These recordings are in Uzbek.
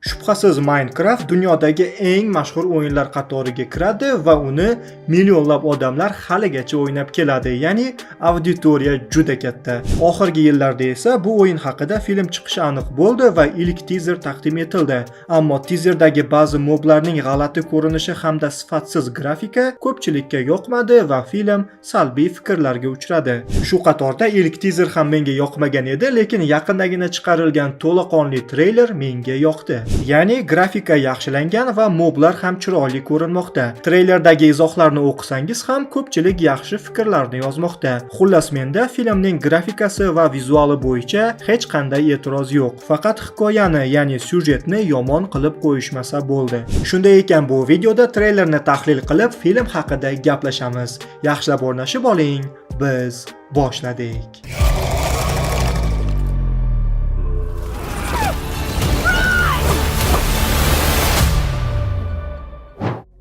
Shubhasiz, Minecraft dunyodagi eng mashhur o'yinlar qatoriga kiradi va uni millionlab odamlar haligacha o'ynab keladi, ya'ni auditoriya juda katta. Oxirgi yillarda esa bu o'yin haqida film chiqishi aniq bo'ldi va ilk tizer taqdim etildi. Ammo tizerdagi ba'zi moblarning g'alati ko'rinishi hamda sifatsiz grafika ko'pchilikka yoqmadi va film salbiy fikrlarga uchradi. Shu qatorda ilk tizer ham menga yoqmagan edi, lekin yaqindagina chiqarilgan to'laqonli treyler menga yoqdi. Ya'ni grafika yaxshilangan va moblar ham chiroyli ko'rinmoqda. Treylerdagi izohlarni o'qisangiz ham ko'pchilik yaxshi fikrlarni yozmoqda. Xullas, menda filmning grafikasi va vizuali bo'yicha hech qanday e'tiroz yo'q. Faqat hikoyani, ya'ni syujetni yomon qilib qo'yishmasa bo'ldi. Shunday ekan, bu videoda treylerni tahlil qilib, film haqida gaplashamiz. Yaxshilab o'rnashib oling. Biz boshladik.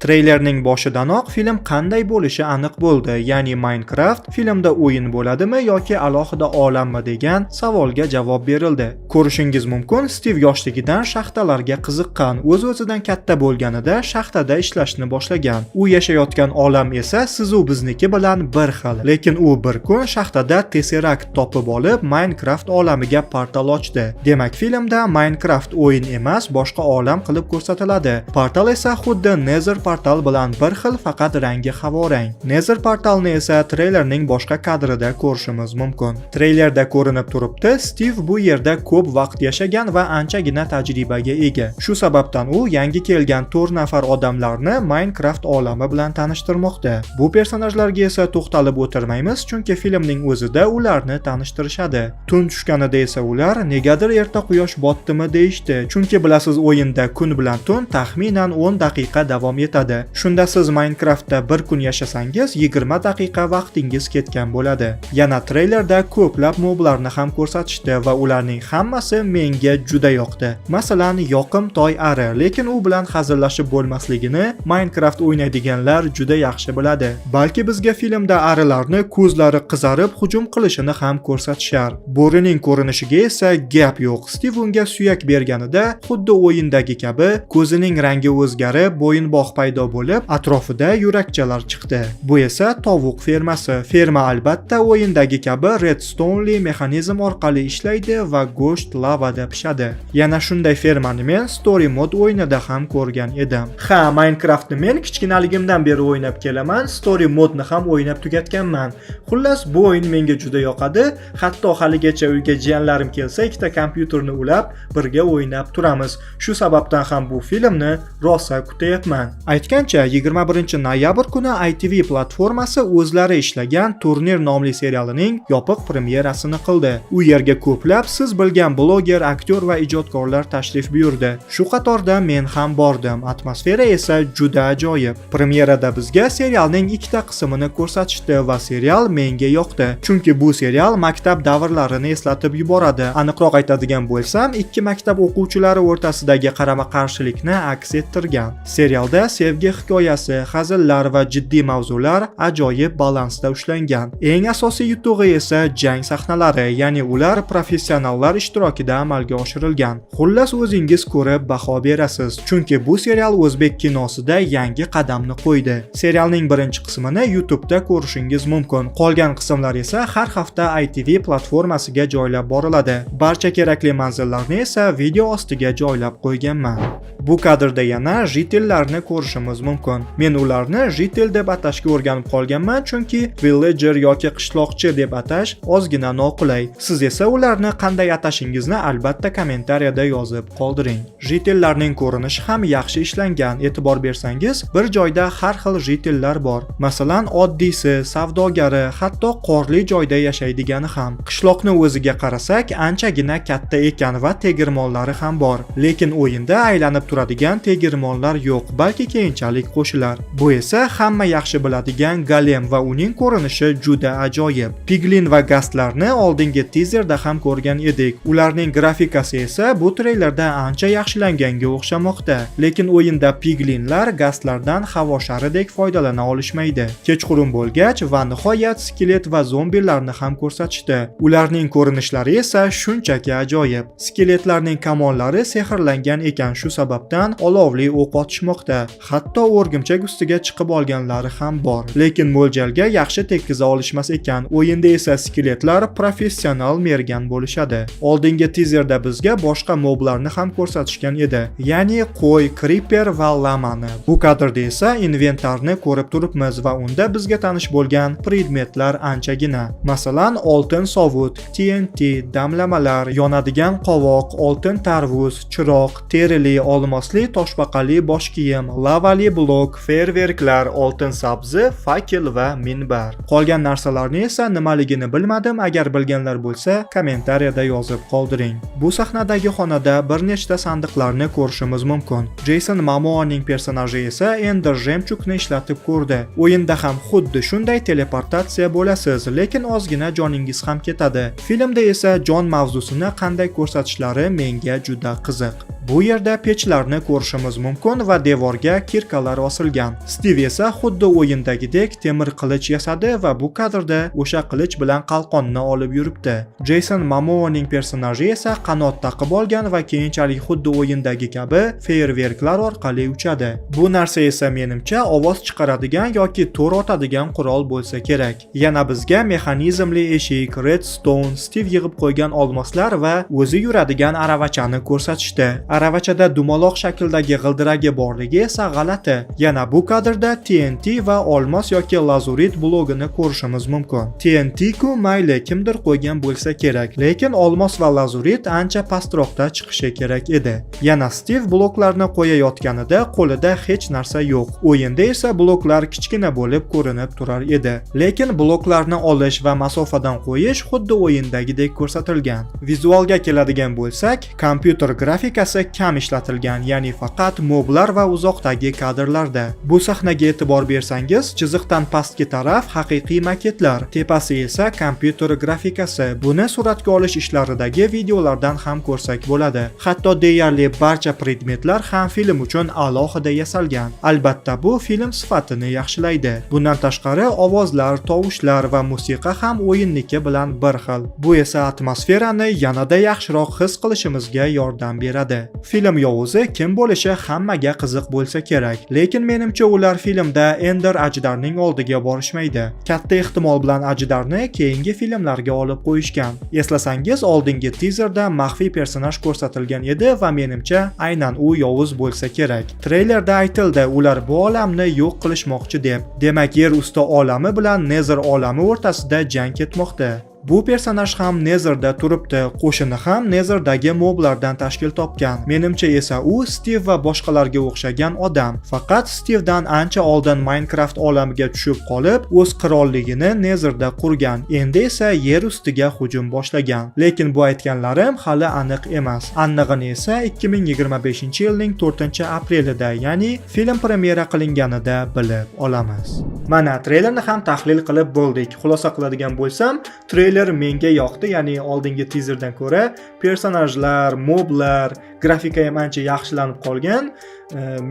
Treylerning boshidanoq film qanday bo'lishi aniq bo'ldi, ya'ni Minecraft filmda o'yin bo'ladimi yoki alohida olammi degan savolga javob berildi. Ko'rishingiz mumkin, Stiv yoshligidan shaxtalarga qiziqqan, o'z-o'zidan katta bo'lganida shaxtada ishlashni boshlagan. U yashayotgan olam esa siz u bizniki bilan bir xil, lekin u bir kun shaxtada Tesseract topib olib, Minecraft olamiga portal ochdi. Demak, filmda Minecraft o'yin emas, boshqa olam qilib ko'rsatiladi. Portal esa xuddi Nether portal bilan bir xil, faqat rangi havorang. Nether portalni esa treylerning boshqa kadrida ko'rishimiz mumkin. Treylerda ko'rinib turibdi, Stiv bu yerda ko'p vaqt yashagan va anchagina tajribaga ega. Shu sababdan u yangi kelgan 4 nafar odamlarni Minecraft olami bilan tanishtirmoqda. Bu personajlarga esa to'xtalib o'tirmaymiz, chunki filmning o'zida ularni tanishtirishadi. Tun tushganida esa ular negadir erta quyosh botdimi deyishdi. Chunki bilasiz, o'yinda kun bilan tun taxminan 10 daqiqa davom etadi. Shunda siz Minecraftda bir kun yashasangiz 20 daqiqa vaqtingiz ketgan bo'ladi. Yana treylerda ko'plab moblarni ham ko'rsatishdi va ularning hammasi menga juda yoqdi. Masalan, yoqimtoy ari, lekin u bilan hazillashib bo'lmasligini Minecraft o'ynaydiganlar juda yaxshi biladi. Balki bizga filmda arilarni ko'zlari qizarib hujum qilishini ham ko'rsatishar. Bo'rining ko'rinishiga esa gap yo'q. Stiv unga suyak berganida xuddi o'yindagi kabi ko'zining rangi o'zgarib, bo'yinbog' paydo bo'lib, atrofida yurakchalar chiqdi. Bu esa tovuq fermasi. Ferma albatta o'yindagi kabi redstoneli mexanizm orqali ishlaydi va go'sht lavada pishadi. Yana shunday fermani men Story Mode o'yinida ham ko'rgan edim. Ha, Minecraftni men kichkinaligimdan beri o'ynab kelaman, Story Mode'ni ham o'ynab tugatganman. Xullas, bu o'yin menga juda yoqadi. Hatto haligacha uyga jiyanlarim kelsa, ikkita kompyuterni ulab, birga o'ynab turamiz. Shu sababdan ham bu filmni rosa kutyapman. Aytgancha, 21-noyabr kuni ITV platformasi o'zlari ishlagan Turnir nomli serialining yopiq premyerasini qildi. U yerga ko'plab siz bilgan bloger, aktyor va ijodkorlar tashrif buyurdi. Shu qatorda men ham bordim. Atmosfera esa juda ajoyib. Premyerada bizga serialning ikkita qismini ko'rsatishdi va serial menga yoqdi. Chunki bu serial maktab davrlarini eslatib yuboradi. Aniqroq aytadigan bo'lsam, ikki maktab o'quvchilari o'rtasidagi qarama-qarshilikni aks ettirgan. Serialda sevgi hikoyasi, hazillar va jiddiy mavzular ajoyib balansda ushlangan. Eng asosiy yutug'i esa jang sahnalari, ya'ni ular professionallar ishtirokida amalga oshirilgan. Xullas, o'zingiz ko'rib baho berasiz, chunki bu serial o'zbek kinosida yangi qadamni qo'ydi. Serialning birinchi qismini YouTube'da ko'rishingiz mumkin. Qolgan qismlar esa har hafta ITV platformasiga joylab boriladi. Barcha kerakli manzillarni esa video ostiga joylab qo'yganman. Bu kadrda yana житель larni ko'rishimiz mumkin. Men ularni житель deb atashga o'rganib qolganman, chunki villager yoki qishloqchi deb atash ozgina noqulay. Siz esa ularni qanday atashingizni albatta kommentariyada yozib qoldiring. Житель larning ko'rinishi ham yaxshi ishlangan. E'tibor bersangiz, bir joyda har xil житель lar bor. Masalan, oddiysi, savdogari, hatto qorli joyda yashaydigani ham. Qishloqni o'ziga qarasak, anchagina katta ekan va tegirmonlari ham bor. Lekin o'yinda aylanib turadigan tegirmonlar yo'q, balki keyinchalik keyinchalik qo'shilar. Bu esa hamma yaxshi biladigan golem va uning ko'rinishi juda ajoyib. Piglin va gastlarni oldingi tizerda ham ko'rgan edik. Ularning grafikasi esa bu treylerda ancha yaxshilanganga o'xshamoqda. Lekin o'yinda piglinlar gastlardan havo sharidek foydalana olishmaydi. Kechqurun bo'lgach va nihoyat skelet va zombilarni ham ko'rsatishdi. Ularning ko'rinishlari esa shunchaki ajoyib. Skeletlarning kamonlari sehrlangan ekan, shu sababdan olovli o'q otishmoqda. Hatto o'rgimchak ustiga chiqib olganlari ham bor. Lekin mo'ljalga yaxshi tekkiza olishmas ekan. O'yinda esa skeletlar professional mergan bo'lishadi. Oldingi tizerda bizga boshqa moblarni ham ko'rsatishgan edi. Ya'ni qo'y, creeper va lamani. Bu kadrda esa inventarni ko'rib turibmiz va unda bizga tanish bo'lgan predmetlar anchagina. Masalan, oltin sovut, TNT, damlamalar, yonadigan qovoq, oltin tarvuz, chiroq, terili, olmosli toshbaqali bosh kiyim, lavali blok, feyerverklar, oltin sabzi, fakel va minbar. Qolgan narsalarni esa nimaligini bilmadim, agar bilganlar bo'lsa, kommentariyada yozib qoldiring. Bu sahnadagi xonada bir nechta sandiqlarni ko'rishimiz mumkin. Jason Momoaning personaji esa Ender Жемчуг ni ishlatib ko'rdi. O'yinda ham xuddi shunday teleportatsiya bo'lasiz, lekin ozgina joningiz ham ketadi. Filmda esa jon mavzusini qanday ko'rsatishlari menga juda qiziq. Bu yerda pechlarni ko'rishimiz mumkin va devorga кирка lar osilgan. Steve esa xuddi o'yindagidek temir qilich yasadi va bu kadrda o'sha qilich bilan qalqonni olib yuribdi. Jason Momoaning personaji esa qanot taqib olgan va keyinchalik xuddi o'yindagi kabi feyerverklar orqali uchadi. Bu narsa esa, menimcha, ovoz chiqaradigan yoki to'r otadigan qurol bo'lsa kerak. Yana bizga mexanizmli eshik, redstone, Steve yig'ib qo'ygan olmoslar va o'zi yuradigan aravachani ko'rsatishdi. Aravachada dumaloq shakldagi g'ildiragi borligi esa g'alati. Yana bu kadrda TNT va olmos yoki lazurit blogini ko'rishimiz mumkin. TNT ku mayli, kimdir qo'ygan bo'lsa kerak, lekin olmos va lazurit ancha pastroqda chiqishi kerak edi. Yana Steve bloklarni qo'yayotganida qo'lida hech narsa yo'q. O'yinda esa bloklar kichkina bo'lib ko'rinib turar edi. Lekin bloklarni olish va masofadan qo'yish xuddi o'yindagidek ko'rsatilgan. Vizualga keladigan bo'lsak, kompyuter grafikasi kam ishlatilgan, ya'ni faqat moblar va uzoqdagi kadrlarda. Bu sahnaga e'tibor bersangiz, chiziqdan pastki taraf haqiqiy maketlar, tepasi esa kompyuter grafikasi. Buni suratga olish ishlaridagi videolardan ham ko'rsak bo'ladi. Hatto deyarli barcha predmetlar ham film uchun alohida yasalgan. Albatta, bu film sifatini yaxshilaydi. Bundan tashqari, ovozlar, tovushlar va musiqa ham o'yinniki bilan bir xil. Bu esa atmosferani yanada yaxshiroq his qilishimizga yordam beradi. Film yovuzi kim bo'lishi hammaga qiziq bo'lsa kerak, lekin menimcha, ular filmda Ender ajdarning oldiga borishmaydi. Katta ehtimol bilan ajdarni keyingi filmlarga olib qo'yishgan. Eslasangiz, oldingi tizerda maxfiy personaj ko'rsatilgan edi va menimcha, aynan u yovuz bo'lsa kerak. Treylerda aytildi, ular bu olamni yo'q qilishmoqchi deb. Demak, yer usti olami bilan Nether olami o'rtasida jang ketmoqda. Bu personaj ham Netherda turibdi, qo'shini ham Netherdagi moblardan tashkil topgan. Menimcha esa u Steve va boshqalarga o'xshagan odam. Faqat Stevedan ancha oldin Minecraft olamiga tushib qolib, o'z qirolligini Netherda qurgan. Endi esa yer ustiga hujum boshlagan. Lekin bu aytganlarim hali aniq emas. Anig'ini esa 2025-yilning 4-aprelida, ya'ni film premyera qilinganida bilib olamiz. Mana, treylerni ham tahlil qilib bo'ldik. Xulosa qiladigan bo'lsam, treyler menga yoqdi, ya'ni oldingi tizerdan ko'ra personajlar, moblar, grafika ham ancha yaxshilanib qolgan.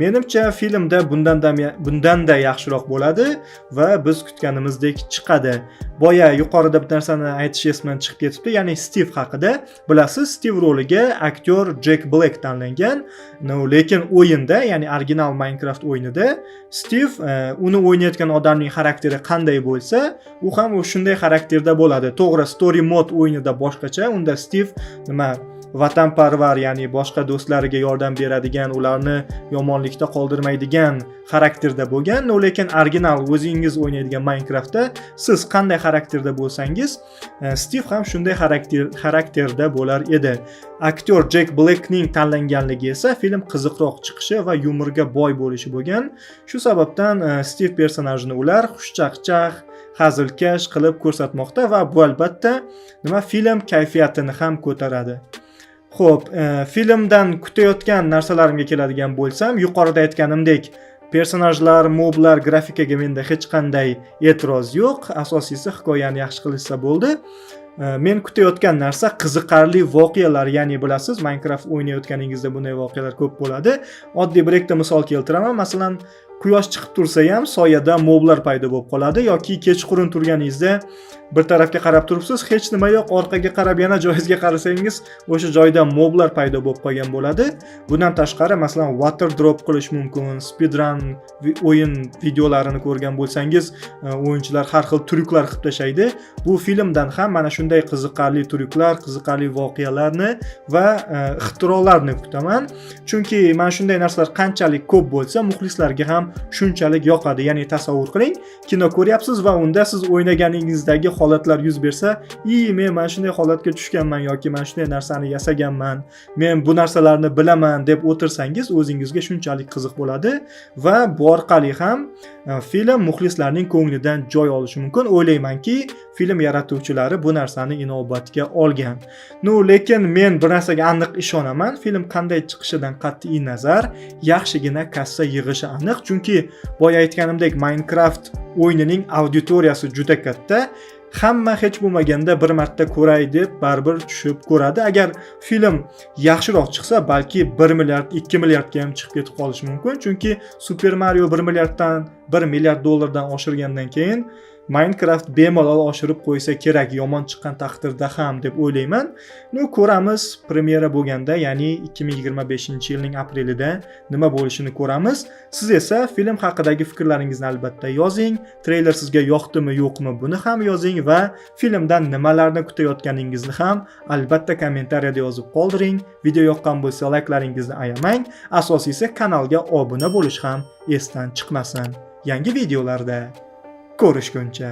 Menimcha, filmda bundan-da yaxshiroq bo'ladi va biz kutganimizdek chiqadi. Boya yuqorida bir narsani aytish esimdan chiqib ketibdi, ya'ni Steve haqida. Bilasiz, Steve roliga aktyor Jack Black tanlangan. Но, lekin o'yinda, ya'ni original Minecraft o'yinida Steve uni o'ynayotgan odamning xarakteri qanday bo'lsa, u ham shunday xarakterda bo'ladi. To'g'ri, story mode o'yinida boshqacha, unda Steve nima, vatanparvar, ya'ni boshqa do'stlariga yordam beradigan, ularni yomonlikda qoldirmaydigan xarakterda bo'lgan. Но, lekin original o'zingiz o'ynaydigan Minecraftda siz qanday xarakterda bo'lsangiz, Steve ham shunday xarakterda bo'lar edi. Aktyor Jack Blackning tanlanganligi esa film qiziqroq chiqishi va yumorga boy bo'lishi bo'lgan. Shu sababdan Steve personajini ular xushchaqchaq, hazilkash qilib ko'rsatmoqda va bu albatta nima, film kayfiyatini ham ko'taradi. Xo'p, filmdan kutayotgan narsalarimga keladigan bo'lsam, yuqorida aytganimdek, Personajlar, moblar, grafikaga menda hech qanday e'tiroz yo'q. Asosiysi, hikoyani yaxshi qilishsa bo'ldi. Men kutayotgan narsa qiziqarli voqealar, ya'ni bilasiz, Minecraft o'ynayotganingizda bunday voqealar ko'p bo'ladi. Oddiy bir ikkita misol keltiraman. Masalan, quyosh chiqib tursa ham soyada moblar paydo bo'lib qoladi yoki kechqurun turganingizda bir tarafga qarab turibsiz, hech nima yo'q, orqaga qarab yana joyingizga qarasangiz, o'sha joyda moblar paydo bo'lib qolgan bo'ladi. Bundan tashqari, masalan, water drop qilish mumkin. Speedrun o'yin videolarini ko'rgan bo'lsangiz, o'yinchilar har xil tryuklar qilib tashlaydi. Bu filmdan ham mana shunday qiziqarli tryuklar, qiziqarli voqealarni va ixtirolarni kutaman. Chunki mana shunday narsalar qanchalik ko'p bo'lsa, muxlislarga ham shunchalik yoqadi. Ya'ni tasavvur qiling, kino ko'ryapsiz va unda siz o'ynaganingizdagi holatlar yuz bersa, "I, men mana shunday holatga tushganman" yoki "Mana shunday narsani yasaganman, men bu narsalarni bilaman" deb o'tirsangiz, o'zingizga shunchalik qiziq bo'ladi va bu orqali ham film muxlislarning ko'nglidan joy olishi mumkin. O'ylaymanki, film yaratuvchilari bu narsani inobatga olgan. Ну, lekin men bir narsaga aniq ishonaman: film qanday chiqishidan qat'iy nazar, yaxshigina kassa yig'ishi aniq, chunki boya aytganimdek, Minecraft o'yinining auditoriyasi juda katta. Hamma hech bo'lmaganda bir marta ko'ray deb baribir tushib ko'radi. Agar film yaxshiroq chiqsa, balki 1 milliard, 2 milliardga ham chiqib ketib qolishi mumkin, chunki Super Mario 1 milliarddan, 1 milliard dollardan oshirgandan keyin Minecraft bemalol oshirib qo'ysa kerak, yomon chiqqan taqdirda ham, deb o'ylayman. Ну, ko'ramiz, premyera bo'lganda, ya'ni 2025 yilning aprelida nima bo'lishini ko'ramiz. Siz esa film haqidagi fikrlaringizni albatta yozing. Treyler sizga yoqdimi, yo'qmi, buni ham yozing va filmdan nimalarni kutayotganingizni ham albatta kommentariyada yozib qoldiring. Video yoqqan bo'lsa, layklaringizni ayamang. Asosiysi, kanalga obuna bo'lish ham esdan chiqmasin. Yangi videolarda ko'rishguncha.